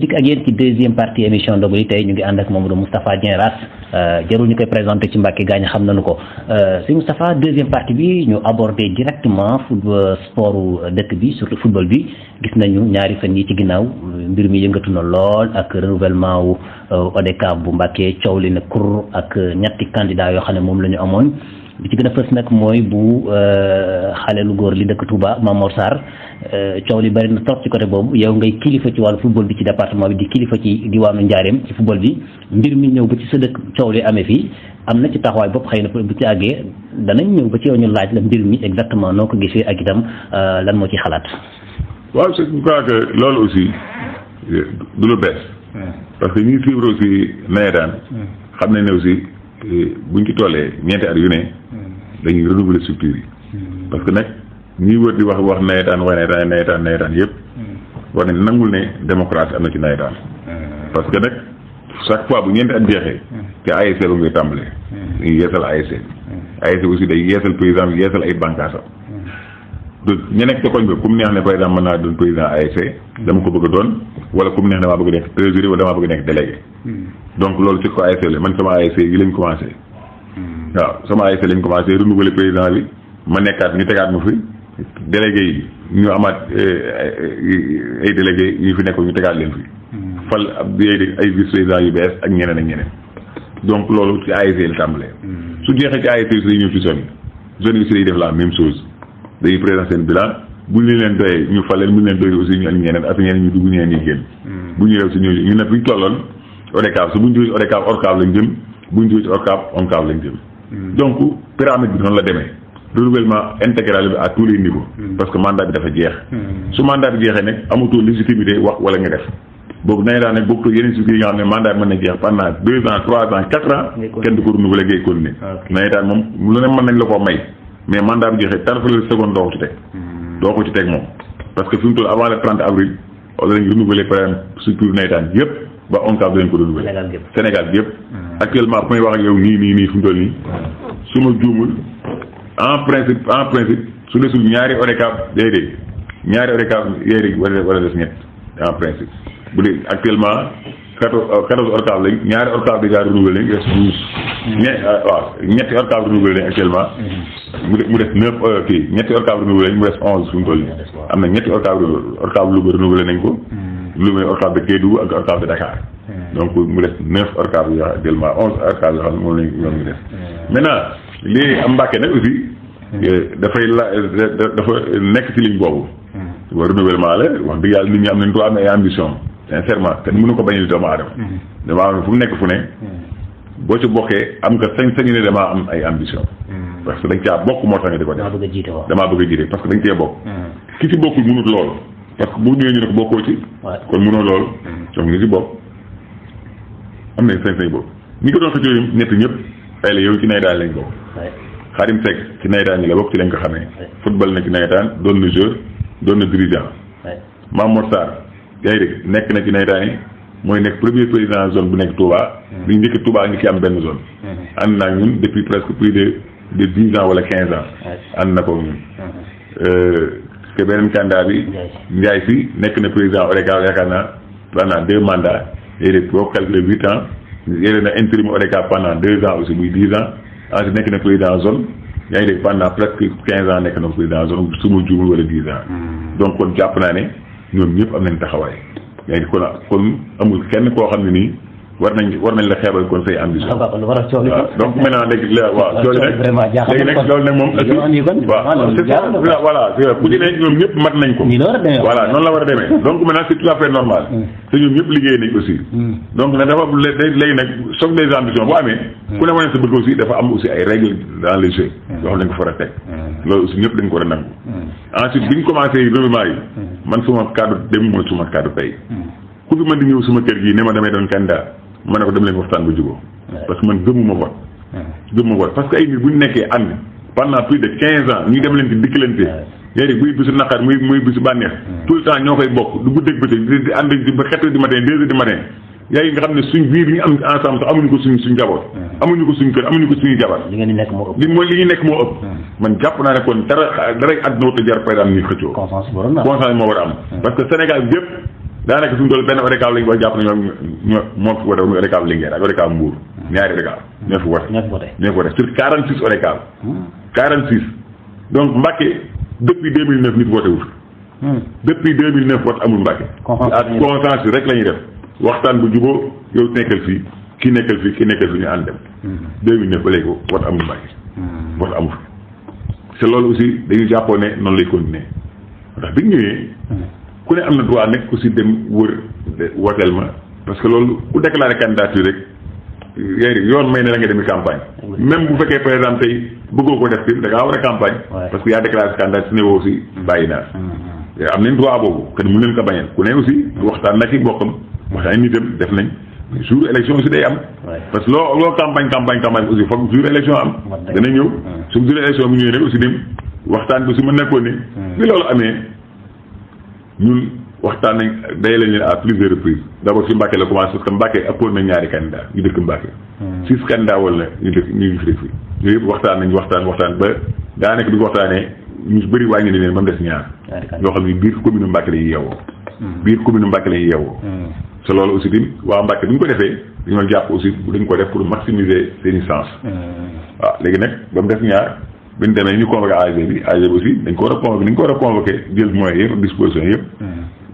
dik ak yéen ci deuxième partie émission ndogu yi tey ñu ngi ànd ak Mamadou Moustapha Dieng Rass jarul ñu koy présenté ci Mbàkke gaañ xam nañu ko si Moustapha deuxième partie bi ñu abordé directement football sportu dëkk bi surtout football bi gis nañu ñaari fan yi ci ginnaaw mbir mi yëngatu na lool ak renouvellement wu ODCAV bu Mbàkke coow li na kur ak ñetti candidat yoo xam ne moom la ñu amoon bi ci gën a fës nag mooy bu xale lu góor li dëkk Touba Mamor Sarr coow li bari na trop ci côté boobu yow ngay kilifa ci wàllu football bi ci département bi di kilifa ci diwaanu Njaareem ci football bi mbir mi ñëw ba ci sa dëkk coow li amee fii am na ci taxawaay bopp xëy na bu ci àggee danañ ñëw ba ci yow ñu laaj la mbir mi exactement noo ko gisee ak itam lan moo ci xalaat. waaw je crois que loolu aussi du lu bees. parce que ñi suivre aussi nawetaan xam nañ ne aussi buñ ci tollee ñeenti at yu ne dañuy renouveler structure yi parce que nag ñi wër di wax nawetaan yëpp war nañ nangul ne démocratie am na ci nawetaan parce que nag chaque fois bu ñeenti at jeexee te ASC ba ngay tàmbalee dañuy yeesal ASC aussi day yeesal président bi yeesal ay bànqaasam donc ñu nekk ca koñ bi comme neex ne par exemple mën naa doon président ASC dama ko bëgg a doon wala comme neex damaa bëgg nekk trésorier wala damaa bëgg nekk délégué donc loolu ci ko ASC la man sama ASC yi lañ commencé waaw sama ASC lañ commencé renouveler président bi ma nekkaat ñu tegaat ma fi délégué yi ñu amaat ay délégué yi fi nekkoon ñu tegaat leen fi fal ay vice président yu bees ak ñeneen ak ñeneen donc loolu ci ASC la tàmbalee su jeexee ci ASC yi ñëw ci zone yi si def la même chose dañuy présenter seen bilan bu ñu leen doyee ñu fal leen bu ñu leen doyee aussi ñu andi ñeneen ak ñeneen ñu dugg ñeneen ñi génn bu ñu rew si ñu ne fi ñu tolloon ODCAV su bu ñu jógee ODCAV ORCAV lañ jëm bu ñu jógee ci ORCAV ONCAV lañ jëm donc pyramide bi noonu la demee renouvellement intégral bi à tous les niveaux parce que mandat bi dafa jeex su mandat bi jeexee nag amatoo légitimité wax wala nga def boobu nañu daan nag bokkutoo yeneen structures yi nga xam ne mandat bi mën na jeex pendant 2 ans 3 ans 4 ans kenn du ko renouveler ngay continuer nañu daan moom lu ne mën nañ la koo may mais mandat bi jeexee tarfale seconde doo ko ci teg moom parce que fi mu toll avant le 30 avril wala dañu renouveler par exemple structure nawetaan yëpp ba ONCAV dañ ko renouveler Sénégal bi yëpp actuellement fu may wax ak yow nii fi mu toll nii su ma juumul en principe su desul ñaari ODCAV ñaari ODCAV wala des ñett en principe bu dee actuellement 14 ORCAV lañ ñaari ORCAV déjà renouvelé lañ des 12 waaw ñetti ORCAV renouvelé lañ actuellement mu des 9 ñetti ORCAV renouvelé lañ mu des 11 fi mu toll nii am na ñetti ORCAV Louga renouvelé nañ ko lu muy ORCAV de Kédougou ak ORCAV de Dakar donc mu des 9 ORCAV yoo xam actuellement 11 ORCAV yoo xam ne moom lañ ñoom ñu des maintenant lii am Mbàkke nag aussi dafa nekk ci ligne boobu wa renouvellement la wax dëgg yàlla nit ñi am nañ droit am ay ambition sincèrement te mënu ko bañal doomu aadama damaa am fu mu nekk fu ne boo ci bokkee am nga sañ-sañu ne damaa am ay ambition parce que dañ caa bokk moo tax nga di ko def damaa bëgg a jiite parce que dañ cee bokk ki ci bokkul mënut loolu parce que bu ñëwee ñu ne ko bokkoo ci kon mënoo loolu donc ñu ci bokk am nañ sañ-sañ boobu ñi ko doon xëccoo ñett ñëpp ay la yow ci nawetaan lañ bokk Xaadim Seck ci nawetaan ñi la bokk ci lañ ko xamee football na ci nawetaan doon na joueur doon na dirigeant Mamor Sarr yaa ngi dégg nekk na ci nawetaan yi mooy nekk premier président zone bu nekk Touba bi njëkk Touba ngi ci am benn zone ànd naa ñun depuis presque plus de 10 ans wala 15 ans ànd na ko ñun te beneen candidat bi Ndiaye si nekk na président ODCAV yaakaar naa pendant 2 mandats yaa ngi dégg boo calculé 8 ans yéene na intérim ODCAV pendant 2 ans aussi muy 10 ans ensuite nekk na président zone yaa ngi dégg pendant presque 15 ans nekk na président zone su ma juumul wala 10 ans donc kon jàpp naa ne ñoom ñëpp am nañ taxawaay yaa ngi kon amul kenn koo xam ne nii war nañ la xeebal kon say ambition donc maintenant léegi waaw coow léegi nag loolu nag moom waaw voilà ku ci ne ñoom ñëpp mat nañ ko voilà noonu la war a demee donc maintenant c'est tout à fait normal te ñoom ñëpp liggéey nañ aussi donc nag dafa léegi nag choc des ambitions bu amee ku ne wane sa bëgg aussi dafa am aussi ay règles dans les jeux yoo xam dañ ko far a teg loolu aussi ñëpp dañ ko war a nangu ensuite bi ñu commencé renouvellement yi man suma kaddu dem mooy suma kaddu tey ku fi mën di ñëw suma kër gii ne ma damay doon candidat ma ne ko dem leen waxtaan ba jubóo parce que man gëmuma vote parce que ay nit bu ñu nekkee ànd pendant plus de 15 ans ñuy dem leen di dikkalante yaa ngi buy bisu naqar muy bisu bànneex tout le temps ñoo koy bokk du guddeeg bëccëg di ànd ba 4 heures du matin 2 heures du matin yaa ngi nga xam ne suñ biir bi ñu am ensemble sax amuñu ko suñ njaboot amuñu ko suñ kër amuñu ko suñu jabar li ñu nekk moo ëpp man jàpp naa ne kon dara àdduna wut a jar par exemple ñuy xëccoo conscience moo war a am parce que Sénégal yëpp daanaka suñu toll benn ODCAV lañ ko jàpp na ñoo moo fi wote muy ODCAV Linguère ak ODCAV Mbour ñaari ODCAV ñoo fi wote sur 46 ODCAV 46 donc Mbacké depuis 2009 nit voté wul depuis 2009 vote amul Mbacké ak consensus rek la ñuy def waxtaan bu juboo yow nekkal fii kii nekkal fii kii nekkal fii ñu ànd dem 2009 ba léegi vote amul Mbacké vote amul c'est loolu aussi dañuy jàppoo ne noonu lay continuer ndax bi ñu ñëwee ku ne am na droit nekk aussi dem wër woteel ma parce que loolu ku déclaré candidature rek yooyu yoon may ne la nga demi campagne même bu fekkee par exemple tey bëggoo ko def fi da ngaa war a campagne parce que yaa déclaré candidature su ne woo aussi bàyyi naa am nañ droit boobu que mu leen ko bañal ku ne aussi waxtaan na ci bokkam waxtaan nitam def nañ jour élection aussi day am parce que loo campagne aussi foog jour élection am dana ñëw su jour élection bi ñëwee nag aussi dem waxtaan bi su ma nekkoon ne bi loolu amee ñun waxtaan nañ day lañ leen à plusieurs reprises d'abord ci Mbacké la commencé parce que Mbacké ëppoon na ñaari candidat ñu dëkk Mbacké 6 candidats wala ñu dëkk ñu ngi fi def fi yooyu yëpp waxtaan nañ waxtaan ba daanaka bi ko waxtaanee ñu bëri wàññi ne leen ba mu des ñaar yoo xam ne biir commune Mbacké la ñuy yeewoo biir commune Mbacké la ñuy yeewoo te loolu aussi tamit waa Mbacké bi ñu ko defee dañoo jàpp aussi dañ ko def pour maximiser seen i chance waaw léegi nag ba mu des ñaar bi ñu demee ñu convoqué AG bi aussi dañ ko war a convoqué ni ñu ko war a convoqué jël moyens yëpp disposition yëpp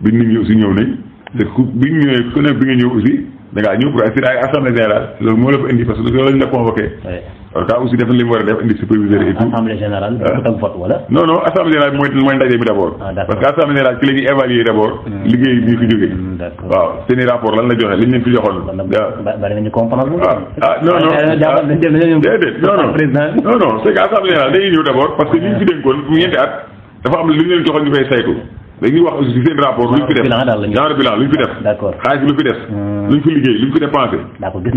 bi nit ñi aussi ñëw nañ te bi ñu ñëwee ku ne bi nga ñëw aussi da ngaa ñëw pour assister ay assemblée générale loolu moo la fa indi parce que loolu lañ la convoqué alors que aussi def na li mu war a def indi superviseur et tout assemblée générale vote wala non assemblée générale mooy ndaje mi d'abord parce que assemblée générale ci la ñuy évaluer d'abord liggéey bi fi jógee waaw seen i rapport lan la joxe liñ leen fi joxoon bari nañu comprendre déedéet non c'est que assemblée générale dañuy ñëw d'abord parce que li ñu fi dénkoon mu ñeenti at dafa am lu ñu leen joxoon ñu fay saytu dañuy wax aussi seen rapport luñ fi def genre bilan luñ fi def xaalis bi lu fi def luñ fi liggéey luñ fi dépensé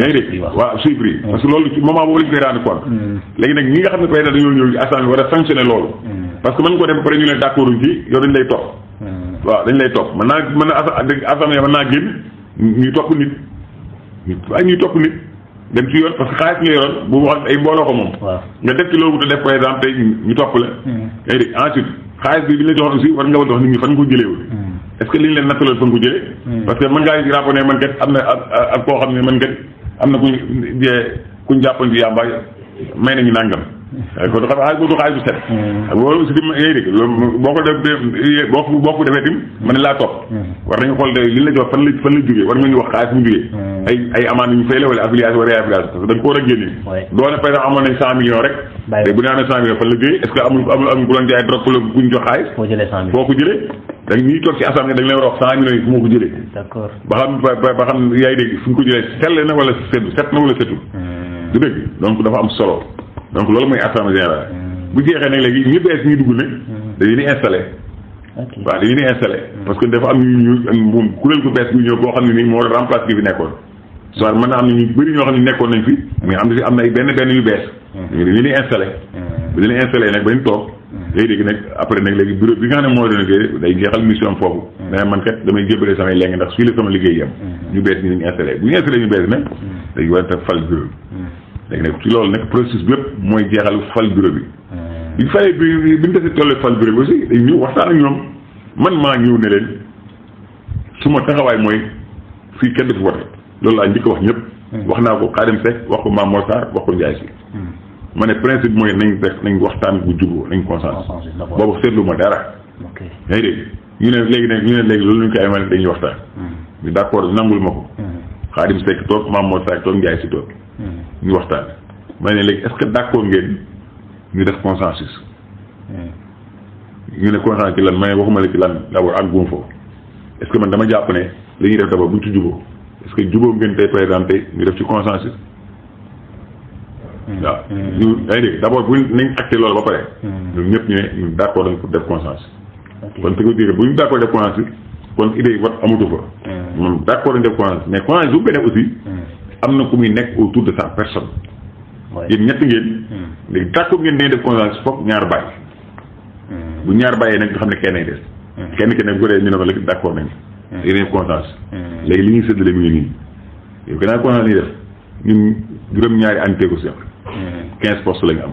yaa ngi dégg waaw chiffre yi parce que loolu moment boobu lañ koy rendre compte léegi nag ñi nga xam ne peut-être dañoo ñëw assemblée war a sanctionner loolu parce que mën ko def ba pare ñu ne d'accord uñ ci yow dañ lay topp waaw dañ lay topp mën na assemblée mën naa génn ñuy topp nit ñuy topp nit dem ci yoon parce que xaalis nga yoroon bu wax ay mbooloo ko moom nga def ci loolu te def par exemple tey ñu topp la yaa ngi dégg ensuite xaalis bi la joxoon aussi war nga wax nit ñi fan nga ko jëlee est-ce que li ñu leen nattaloon fan nga ko jëlee parce que mën ngaa rapport ne man kat am na ak koo xam ne man kat am na kuñ jàppoon ci yàmba may nañu nàngam kon xam xaalis boobu xaalis bu set loolu aussi di ngay dégg loolu boo ko def boo ko defee tim mën na laa topp war nañu xool de li la jox fan la jógee war nga ñu wax xaalis mu jógee ay amende ñu fay la wala affiliation wala réaffiliation parce que da nga ko war a génne doone par exemple amoon nañ 100 millions rek te bu ñu amee 100 millions fan la jógee est-ce que amul ku doon jaay drogue ku ñu jox xaalis foo ko jëlee da ñuy toog ci assemblée dañ leen war a wax 100 millions yi fu moo ko jëlee ba xam yaay dégg fu ñu ko jëlee sell na wala set na wala setul du dëgg donc dafa am solo donc loolu mooy assemblée générale bu jeexee nag léegi ñu bees ñuy dugg nag dañu ni installé waaw dañu ni installé parce que dafa am moom kuréel gu bees bi ñëw boo xam ne nii moo remplace gi fi nekkoon soit mën na am na ñu bëri ñoo xam ne nekkoon nañ fi mais am na ay benn yu bees dañu ni installé bu ñu leen installé nag ba ñu toog léegi nag après nag léegi bureau bi nga xam ne moo doon liggéey day jeexal mission foofu dana man kat damay jébale samay léegi ndax fii la sama liggéey yam ñu bees ñu ñu installé bu ñu installé ñu bees nag dañu war a fal bureau bi léegi nag ci loolu nag processus bi yëpp mooy jeexal fal bureau bi bi ñu falee bi ñu desee tollee fal bureau bi aussi dañ ñëw waxtaan ak ñoom man maa ñëw ne leen su ma taxawaay mooy fii kenn du fi wote loolu laa njëkk a wax ñëpp wax naa ko Khadim Seck wax ko Mame Mor Sarr wax ko Ndiaye si ma ne principe mooy nañ waxtaan bu jubóo nañ consensus boobu seetlu ma dara yaa ngi dégg ñu ne léegi loolu ñu koy amee dañuy waxtaan ñu d'accord nangul ma ko Khadim Seck toog Mame Mor Sarr toog Ndiaye si toog ñu waxtaan ma ne léegi est-ce que d'accord ngeen ñu def consensus ñu ne consensus ci lan ma ne waxuma la ci lan d'abord ak guum foofu est-ce que man dama jàpp ne li ñuy def d'abord bu ñu ci jubóo est-ce que jubóo ngeen tey par exemple ñu def ci consensus waaw ñu yaa ngi dégg d'abord bu nañ acté loolu ba pare ñun ñëpp ñu ne ñun d'accord dañ pour def consensus kon ce que veut dire bu ñu d'accord def consensus kon idée wat amatu fa moom d'accord dañ def consensus mais consensus bu ñu koy def aussi am na ku muy nekk autour de sa personne yéen ñett ngeen léegi d'accord ngeen dañuy def consensus foog ñaar bàyyi bu ñaar bàyyee nag nga xam ne kenn ay des kenn bu ko dee ñu ne ko léegi d'accord nañ dañuy def consensus léegi li ñuy séddale mi ngi nii yow gannaaw consensus ñuy def ñun juróom-ñaari entité ko si 15 postes la ñu am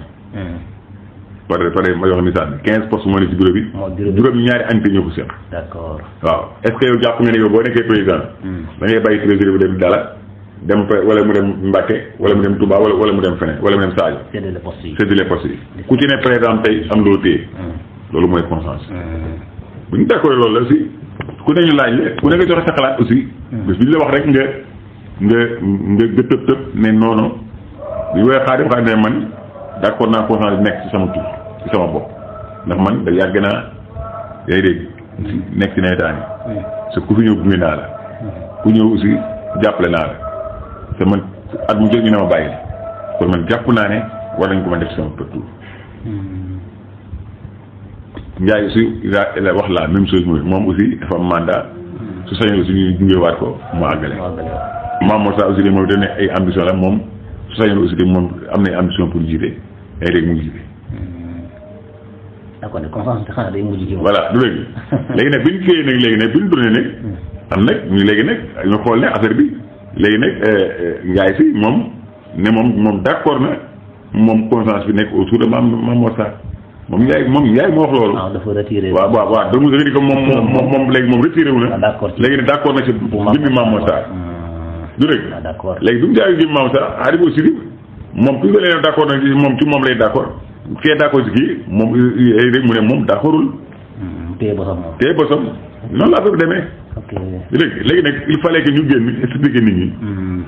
ma jox misaal 15 postes moo ne ci bureau bi. juróom ñaari entité ñoo ko seq. d'accord waaw est-ce que yow jàpp nga ne yow boo nekkee président. da ngay bàyyi trésorier bi dem Dala dem wala mu dem Mbacké wala mu dem Touba wala mu dem feneen wala mu dem Sadio. séddale postes yi ku ci ne par exemple tey am loo téye. loolu mooy consensus. bu ñu d'accord loolu la aussi ku ne ñu laaj la ku ne nga joxe sa xalaat aussi. bés bi ñu la wax rek nga tëb ne non bi woowee Xaadim ne man d'accord naa consensus bi nekk ci sama tur ci sama bopp ndax man da yàgg naa yaay dégg nekk ci nawetaan yi. sa ku fi ñëw gunge naa la. ku ñëw aussi jàppale naa la te man at mu jël ñu ne ma bàyyi kon man jàpp naa ne war nañ ko ma def ci sama tur. Ndiaye aussi la wax la même chose moom aussi dafa am mandat su sañoon aussi ñu gungewaat ko mu àggale. Mame Mor Sarr aussi de moom dañ ne ay ambition la moom su sañoon aussi de moom am na ambition pour jiite ay rek mu ngi jiite. d'accord consensus te xanaa day mujj ji. voilà du léegi léegi nag bi ñu créé nag léegi nag bi ñu doonee nag am nag ñu léegi nag ñu xool ne affaire bi léegi nag Ndiaye si moom d'accord na moom consensus bi nekk autour de Mame Mor Sarr. moom Ndiaye moo wax loolu. dafa retiré. waaw donc je dis que moom léegi moom retiré wu na. d'accord léegi nag d'accord na ci jëmmi Mame Mor Sarr. du rek. d'accord léegi bi mu jaayee jëmmi Mame Mor Sarr Xaadim aussi moom toujours leen d'accord na ci moom lay d'accord kee d'accord ci kii moom rek mu ne moom d'accordul. téye bosam moom. téye bosam noonu la affaire bi demee. ok léegi nag il fallait que ñu génn expliquer nit ñi.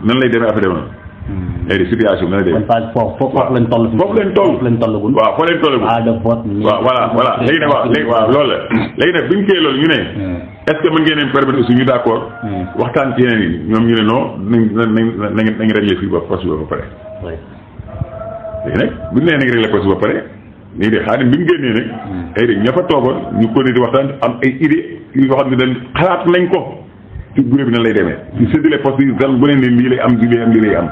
nan lay demee affaire demee. léegi situation bi nan lay demee. kon foofu lañ toll. foofu lañ tollagul. waaw foo leen tollagul. de vote. waaw voilà léegi nag loolu la. léegi nag bu ñu koy loolu ñu ne. est-ce que mën ngeen leen permettre aussi ñu d'accord. waxtaan ci yeneen yi ñoom ñu ne non nañ régler fii ba poste ba pare. léegi nag bu ñu nee nañ régler poste ba pare léegi de Xaadim bi mu génnee nag. ay de ña fa toogoon ñu continuer di waxtaan am ay idées yoo xam ne dañ xalaat nañ ko ci bureau bi nan lay demee. ci séddale poste yi gan bu ne lii lay am lii lay am.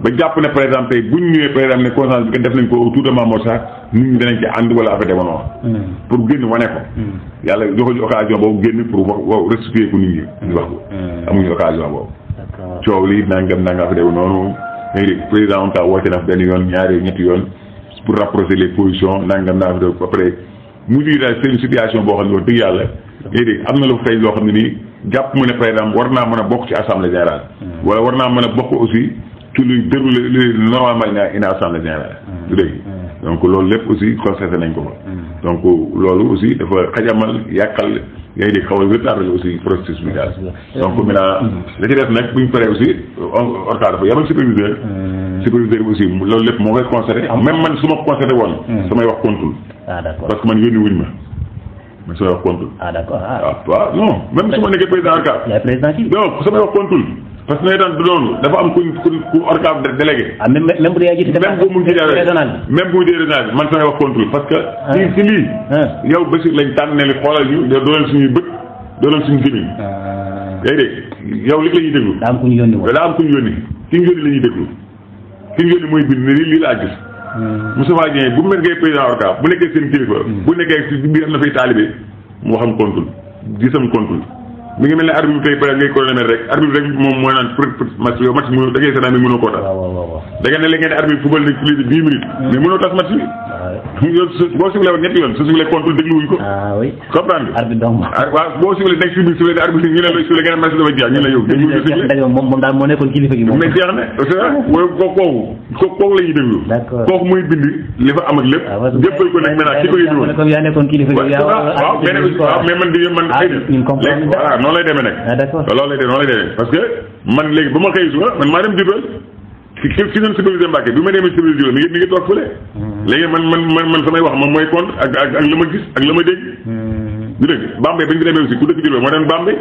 ba jàpp ne par exemple tey bu ñu ñëwee par exemple ne consensus bi def nañ ko autour de Mame Mor Sarr nit ñi danañ ci ànd wala affaire demoon noonu. pour génn wane ko. yàlla joxuñu occasion boobu génn pour wax restituer ko nit ñi. ñu wax ko amuñu occasion boobu. coow lii nangam affaire demoon noonu. léegi président on woote na benn yoon ñetti yoon pour rapprocher les positions nangam naa fi après mu di daal c'est une situation boo xam ne wax dëgg yàlla. léegi am na lu fay loo xam ne nii jàpp mu ne par exemple war naa mën a bokk ci assemblée générale. wala war naa mën a bokk aussi. ci luy déroulé normalement une assemblée générale. du dégg donc loolu lépp aussi constaté nañ ko fa. donc loolu aussi dafa xajamal yàqal yaa ngi dégg xaw a retardé aussi processus bi daal. donc maintenant la ci def nag bu ñu paree aussi ORCAV dafa yabal superviseur. superviseur bi aussi loolu lépp moo koy constaté. même man su ma constaté woon. samay wax kontul. d'accord parce que man yónni wuñ ma. mais samay wax kontul. d'accord waaw non même su ma nekkee président ORCAV. yaay président kii. donc samay wax kontul. parce que nay daan du doonu dafa am ku ORCAV délégué. même bu dee jiite même bu mu jiite régional bi man samay wax contrôle parce que ci lii yow Bachir lañ tànn ne li xoolal ñu yow dooleel suñuy bët dooleel suñu gémmiñ yaa ngi dégg yow li la ñuy déglu daa am ku ñu yónni woon daa am ku ñu yónni ki ñu yónni la ñuy déglu ki ñu yónni mooy bind ne lii laa gis Moustapha Dieng bu nekkee président ORCAV bu nekkee seen kilifa bu nekkee si biir am na fay taalibe mu waxam contrôle gisam contrôle mi ngi mel ne arbitre bi tey peut être ngay chronomètre rek arbitre rek moom mooy naan match yow match mu da ngay seetaan mais mënoo koo tas. da ngeen ne léegi ngeen ne arbitre football na plus de 10 minutes. mais mënoo tas match bi. yow boo sifflé woon ñetti yoon su sifflé contrôle dégluwuñ ko. oui comprendre nga. arbitre donc waaw boo sifflé nekk si biir sifflé arbitre ñu ne la sifflé ngeen match dafa jeex ñu ne yow. dégluwuñ ko moom daal moo nekkoon kilifa gi moom. mais jeex na parce que kooku la ñuy déglu. d'accord kooku muy bind li fa am ak lépp. jébbal ko nag maintenant ki ko yëngu woon. comme yaa nekkoon kilifa gi. waaw mais man di man xëy na voilà noonu lay demee nag loolu lay demee parce que man léegi ba ma xëy suba man maa dem Diourbel fi doon superviseur Mbacke bi ma demee superviseur mi ngi toog fële léegi man samay wax moom mooy compte ak la ma gis ak la ma dégg du dégg Bambey bañ fi demee aussi ku dëkk Diourbel moo dem Bambey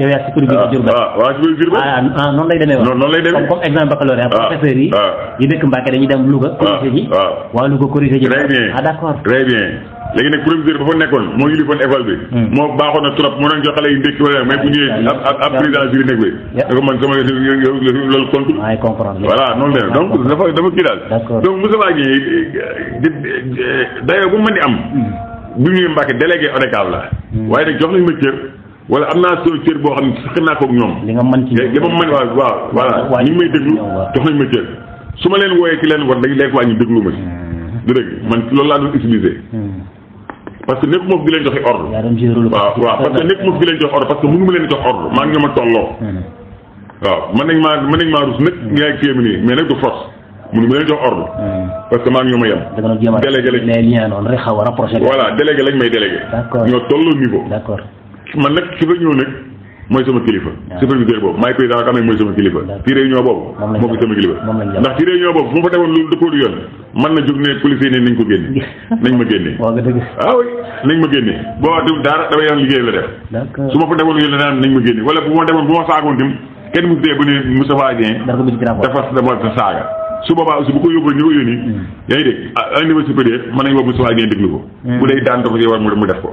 yow yaa superviseur Diourbel waaw superviseur Diourbel noonu lay demee woon noonu lay demee comme exemple baccalauréat professeurs yi dëkk Mbacke dañuy dem Louga corrigé ji waa Louga corrigé ji très bien d'accord très bien léegi nag proviseur ba fa nekkoon moo yilifoon école bi moo baaxoon na trop moo doon jox xale yi ndékki wala mais bu ñëwee ab président bi nekk bi da ko man sama loolu compte voilà noonu la donc dafa kii daal donc Moussa Wade dayoo bu mën di am bu ñëwee Mbacke délégué ODCAV la waaye nag jox nañ ma cër wala am naa soo cër boo xam ne sax naa ko ak ñoom li nga mën ci li ma mën waaw voilà ñu ngi may déglu jox nañ ma cër su ma leen wooyee ci leen war dañ lekk waa ñu déglu ma si du dëgg man loolu laa doon utiliser parce que nekk moom di leen joxe ordre waaw parce que nekk moom di leen joxe ordre parce que mënu ma leen jox ordre maa ngi ñoom a tolloo waaw mën nañ maa rus nag ngay kii nii mais nag du force mënu ma leen jox ordre parce que maa ngi ñoom a yem délégué lañ voilà délégué lañ may délégué ñoo tolloo niveau man nag ki fa ñëw nag mooy sama kilifa superviseur boobu maay président xam ne mooy sama kilifa ci réunion boobu moo fi sama kilifa ndax ci réunion boobu fu ma fa demoon loolu dëppoo du yoon man na jóg ne policier ne nañ ko génne nañ ma génne ah oui nañ ma génne boo wax dara damay yoon liggéey la def su ma fa demoon yoon la naan nañ ma génne wala bu ma demoon bu ma saagoon tim kenn mu tee bu ne Moustapha Dieng dafa dama saaga su boobaa aussi bu ko yóbbu ñu ko yónni yaa ngi dégg un niveau supérieur mën nañ woo Moustapha Dieng déglu ko bu dee daan dafa ci war mu def ko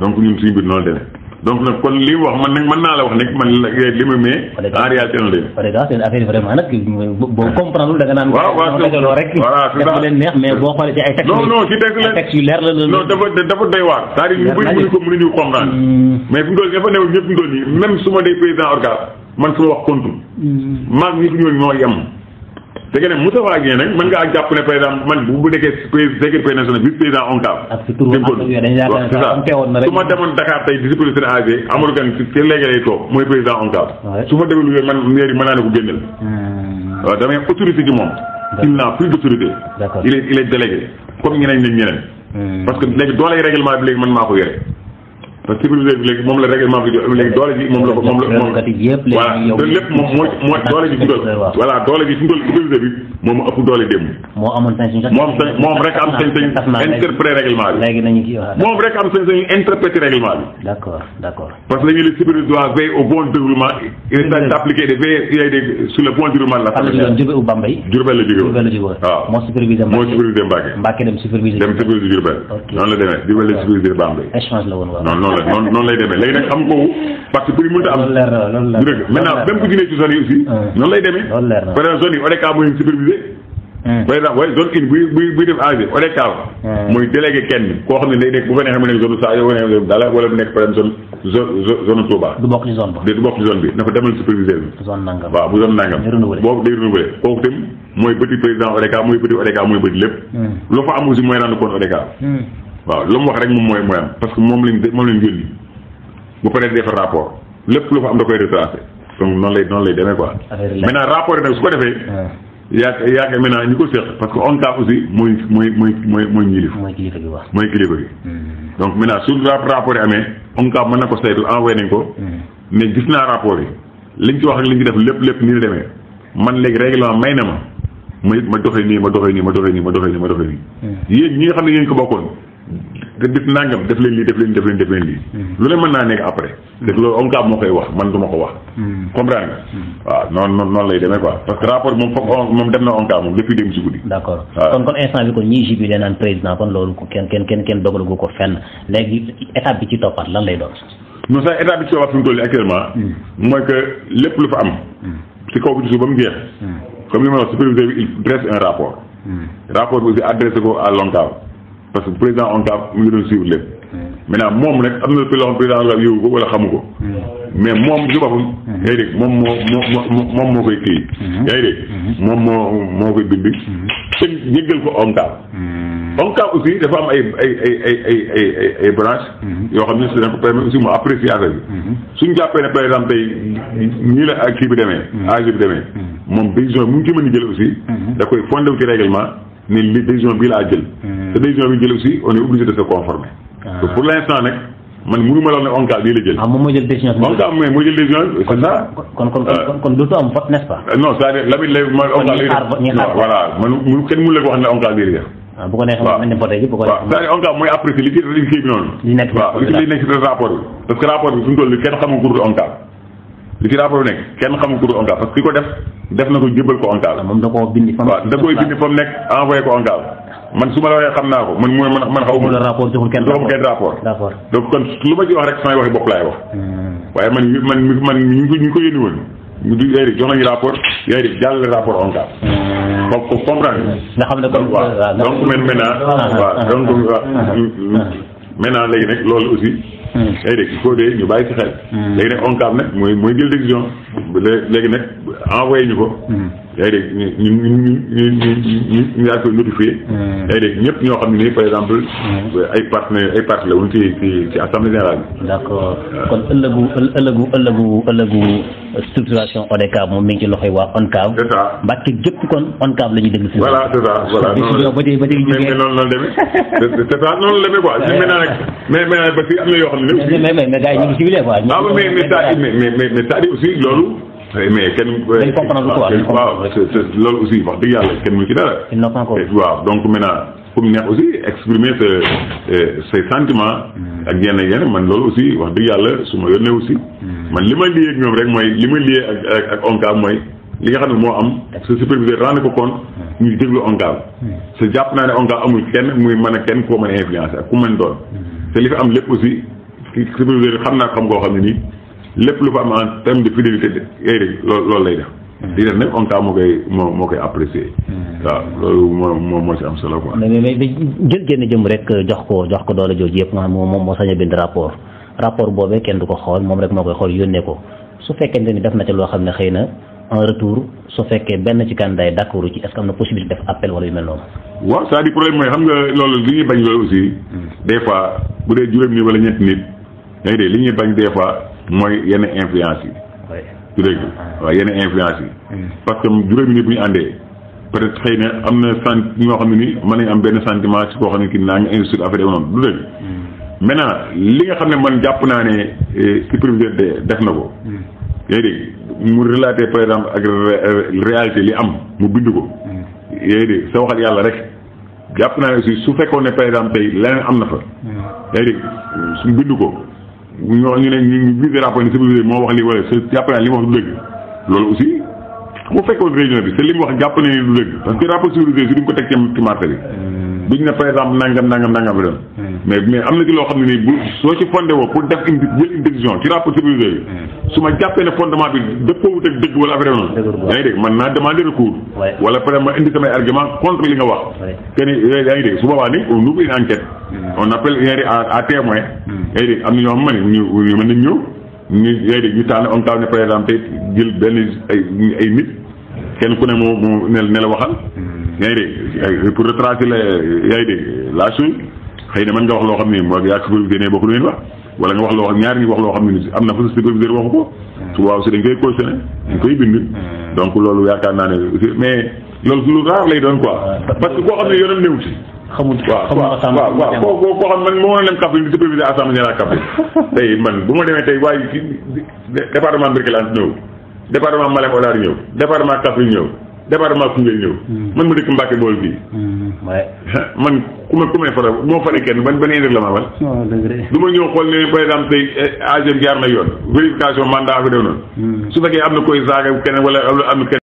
donc ñun suñu mbir noonu demee donc nag kon li mu wax man nag mën naa la wax nag man li ma mais en réalité noonu la. par exemple seen affaire vraiment nag boo comprendre da nga naan. waaw rek. voilà c'est ça leen neex mais boo xoolee ci ay textes. non ci texte la textes yu leer la. non dafa doy waar. c'est-à-dire ñu bëri mënuñu comprendre. mais fi mu toll nii dafa newoon ñëpp fi mu toll nii même su ma dee président organe man su ma wax kontu. maag ñi fi ñëw ñoo yem. te que ne Moustapha Dieng nag mën ngaa jàpp ne par exemple man bu nekkee secrétaire national vice président ONCAV. ak si turu c'est ça su ma demoon Dakar tey di superviseur AG Amadou Kane ci léegi lay toog mooy président ONCAV. su ma demee lu man mairie mën naa ne ko génneel. waaw damay autorité ci moom. il n'a plus d'autorité. il est délégué comme ñeneen ñeneen. parce que léegi dooley règlement bi léegi man maa ko yore. parce que superviseur bi léegi moom la règlement bi léegi doole ji moom la ko moom voilà te lépp moom moo doole ji dugal voilà doole ji dugal superviseur bi moom ëpp doole démb moom rek am sañ-sañ interpréter règlement bi moom rek am sañ-sañ interpréter règlement bi d'accord parce que dañuy le superviseur doit veiller au bon déroulement et d'appliquer des veiller sur le bon déroulement de la formation Diourbel la jóge waaw moo superviseur Mbacké dem superviseur Diourbel noonu la demee Diourbel la superviseur Bambey noonu lay demee léegi nag xam ko parce que pour ñu mënta am du dëgg maintenant même bu ñu nee ci zone yi aussi noonu lay demee par exemple zone yi ODCAV mooy supervisé par exemple waaye zone une buy def AG ODCAV mooy délégué kenn koo xam ne day nekk bu fa neexee mu nekk zone saa yoo ne dala wala mu nekk par exemple zone Touba du bokk ci zone bi na ko demal superviseur bi waaw bu zone nangam boobu day renouvelé kooku tam mooy bëti président ODCAV mooy bëti ODCAV mooy bëti lépp loo fa am aussi mooy rendre compte ODCAV waaw lu mu wax rek moom mooy am parce que moom lañ yónni bu paree defar rapport lépp lu fa am da koy retracé donc noonu lay demee quoi. maintenant rapport yi nag su ko defee. yaakaar maintenant ñi ko seq parce que ONCAV aussi mooy ñilif. mooy kilifa gi. donc maintenant su rapport yi amee ONCAV mën na ko saytu envoyé nañ ko. mais gis naa rapport yi liñ ci wax ak liñ ci def lépp nii la demee man léegi règlement may na ma doxee nii. yéen ñi nga xam ne yéen ko bokkoon. te def nangam def leen lii lu leen mën naa nekk après dëgg loolu ONCAV moo koy wax man du ma ko wax comprendre nga waaw noonu lay demee quoi parce que rapport moom foog moom dem na ONCAV moom depuis dem si guddi d'accord kon instant bi kon ñii jubilé naan président kon loolu kenn dogalagu ko fenn léegi étape bi ci toppaat lan lay doon non sax étape bi ci toppaat fi mu toll nii actuellement mooy que lépp lu fa am si kaw bi ci suuf ba mu jeex comme li ma wax superviseur bi il dresse un rapport bi aussi adressé ko à l'ONCAV parce que président ONCAV mu ngi doon suivre lépp maintenant moom nag am na loo xam président ONCAV yëgu ko wala xamu ko mais moom si boppam yaa ngi dégg moom moo koy kii yaa ngi dégg moom moo koy bind te jéggal ko ONCAV aussi dafa am ay branche yoo xam ne si dañ ko permettre aussi mu apprécier affaire bi suñu jàppee ne par exemple tey nii la ak kii bi demee AG bi demee moom décision mu ngi ci mën a jël aussi da koy fondé wu ci règlement ne li décision bii laa jël te décision bi jël aussi on est obligé de se conformer donc pour l'instant nag man mënu ma la wax ne ONCAV bii la jël moom moo jël décision ONCAV moo jël décision c'est ça kon dootu am vote n'est-ce pas non c'est-à-dire la ONCAV voilà man kenn mënu la ko wax ne ONCAV bii la def bu ko neexee mën na voté ji bu ko neexee c'est-à-dire ONCAV mooy apprécier li ci kii bi noonu li nekk ci rapport bi parce que rapport bi fi mu toll kenn xamul ko dul ONCAV li ci rapport bi nekk kenn xamul ko dul ONCAV parce que ki ko def na ko jëbal ko ONCAV moom da koo bindi fa da koy bindi fa mu nekk envoyé ko ONCAV man su ma la waxee xam naa ko man xaw ma rapport joxul kenn rapport donc kon lu ma ci wax rek samay waxi bopp laay wax waaye man ñu ko yónni woon ñu di yaay jox nañu rapport yaay di jàllale rapport ONCAV ko comprendre nga xam ne kon donc maintenant léegi nag loolu aussi yaay dégg il faut de ñu bàyyi ci xel léegi nag ONCAV nag mooy jël décision léegi nag envoyé ñu ko yaa ngi dégg ñu daal koy notifié. yaa ngi dégg ñëpp ñoo xam ne par exemple. ay partenaires la woon ci assemblée générale bi. d'accord kon ëllëgu structuration ODCAV moom mi ngi ci loxoy waa ONCAV. c'est ça Mbàkke gépp kon ONCAV la ñuy déglu. voilà c'est ça voilà noonu la demee c'est ça noonu la demee quoi. mais parce que am na yoo xam ne. mais gars yi ñu ngi ciblé quoi. mais c'est-à-dire aussi loolu. mais kenn. dañ comprendre quoi waaw loolu aussi wax dëgg yàlla kenn mu ci dara. waaw donc maintenant pour neex aussi exprimer ses sentiments. ak yenn man loolu aussi wax dëgg yàlla su ma yónnee aussi. man li ma lié ak ñoom rek mooy li ma lié ak ONCAV mooy li nga xam ne moo am. sa superviseur rendre ko compte. ñu déglu ONCAV. te jàpp naa ne ONCAV amul kenn muy mën a kenn koo mën a influencer ak ku mën doon. te li fi am lépp aussi superviseur xam naa xam koo xam ne nii. lépp lu fa am en terme de fidélité yooyu rek loolu lay def. di def nag ONCAV moo koy apprécier. waaw loolu moo ci am solo quoi. mais jël génn jëm rek jox ko doole jooju yëpp nga xam moom moo sañ a bind rapport boobee kenn du ko xool moom rek moo koy xool yónnee ko su fekkente ni def na ci loo xam ne xëy na en retour su fekkee benn ci candidat yi d'accord ci est-ce que am na possibilité def appel wala yu mel noonu. waaw c'est-à-dire problème mooy xam nga loolu li ñuy bañ loolu aussi des fois bu dee juróom nit wala ñetti nit yaa ngi dégg li ñuy bañ des fois. mooy yenn influence yi. su dégg waaw yenn influence yi. parce que juróomi nit bu ñu àndee peut-être xëy na am na ñoo xam ne ni mën nañu am benn sentiment ci koo xam ne kii naa ngi injustice affaire yi noonu du dégg. maintenant li nga xam ne man jàpp naa ne superviseur def na ko. yaa ngi dégg mu relater par exemple ak réalité li am mu bind ko. yaa ngi dégg sa waxal yàlla rek jàpp naa ne aussi su fekkoon ne par exemple tey leneen am na fa. yaa ngi dégg su bind ko. ñu ne ñu visé rapport ni superviseur moo wax li wala jàpp naa li mu wax du dëgg loolu aussi bu fekkoon réunion bi te li mu wax jàpp na ni du dëgg parce que rapport superviseur si duñ ko teg ci marché bi duñ ne par exemple nangam la doon mais am na ci loo xam ne nii bu soo ci fondé woo pour def jël une décision ci rapport superviseur bi su ma jàppee ne fondement bi dëppoowut ak dëgg wala affaire noonu yaa ngi dégg man naa demander recours wala peut être ma indi samay argument contre li nga wax que ni yaa ngi dégg su boobaa ni on ouvre une enquête on appelle à témoin yaa ngi dégg am na ñoo xam ne ñu mën nañ ñëw ñu yaa ngi dégg ñu tànn on ne par exemple jël benn ay nit kenn ku ne moo ne la waxal yaa ngi dégg pour retracer la yaa ngi dégg la chose xëy na mën nga wax loo xam ne moo yaa superviseur ne bokk lu ngeen wax wala nga wax loo xam ñaari ñi wax loo xam ne am na fa superviseur waxu ko su waaw si dañ koy cautionné dañ koy bind donc loolu yaakaar naa ne mais loolu lu rare lay doon quoi parce que koo xam ne yoonam néew ci xamul waaw koo xam man moo mën a dem Kaffrine di superviseur assemblée générale Kaffrine tey man bu ma demee tey waaye département Birkelane ñëw département Malem Hodar ñëw département Kaffrine ñëw département Koungheul ñëw man ma dëkk Mbacke bool fii man ku may faral moo fare kenn ban règlement man du ma ñëw xool ne par exemple tey agent jaar na yoon vérification mandat fi dew noonu su fekkee am na koy saaga keneen wala am na keneen